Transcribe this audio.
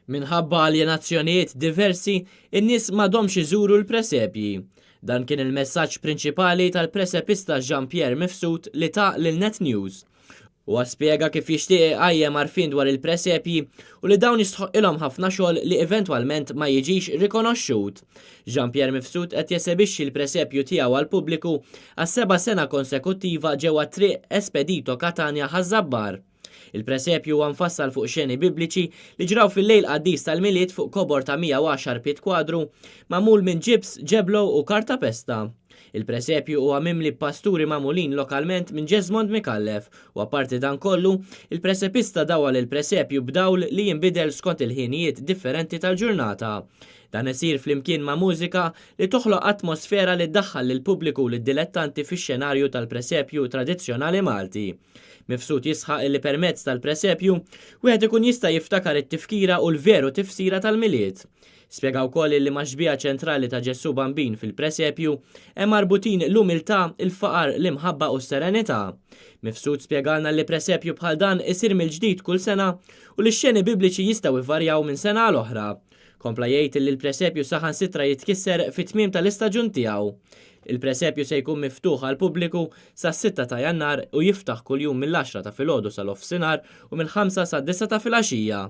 Minħabba aljenazzjonijiet diversi, in-nies m'għadhomx iżuru l-presepji. Dan kien il-messaġġ prinċipali tal-presepista Jean Pierre Mifsud li ta lil Net News. Huwa spjega kif jixtieq iqajjem għarfien dwar il-presepji u li dawn jistħoqqilhom ħafna xogħol li eventwalment ma jiġix rikonoxxut. Jean Pierre Mifsud qed jesebixxi l-presepju tiegħu għall-pubbliku għas-seba' sena konsekuttiva ġewwa Triq Espedito Catania Ħaż-Żabbar. Il-presepju huwa mfassal fuq xeni bibliċi li ġraw fil-lejl qaddis tal-Milied fuq kobor ta' 110 pied kwadru, magħmul minn ġibs, ġeblo u kartapesta. Il-presepju huwa mimli b'pasturi magħmulin lokalment minn Jesmond Micallef u apparti dan kollu, il-presepista dawwal il-presepju b'dawl li jinbidel skont il-ħinijiet differenti tal-ġurnata. Dan isir flimkien ma' mużika li toħloq atmosfera li ddaħħal lill-pubbliku u lid-dilettanti fix-xenarju tal-presepju tradizzjonali Malti. Mifsud jisħaq illi permezz tal-presepju, wieħed ikun jista' jiftakar it-tifkira u l-veru tifsira tal-Milied. Spjega wkoll illi max-xbieha ċentrali ta' Ġesù Bambin fil-presepju hemm marbutin l-umiltà, il-faqar, l-imħabba u s-serenità. Mifsud spjegalna li presepju bħal dan isir mill-ġdid kull sena u li x-xeni bibliċi jistgħu jvarjaw minn sena għal oħra. Kompla jgħid illi l-presepju saħansitra jitkisser fit-tmiem tal-istaġun tiegħu. Il-presepju se jkun miftuħ għall-pubbliku sas-sitta ta' Jannar u jiftaħ kuljum mill-għaxra ta' filgħodu sa nofsinhar u mill-ħamsa sad-disgħa ta' filgħaxija.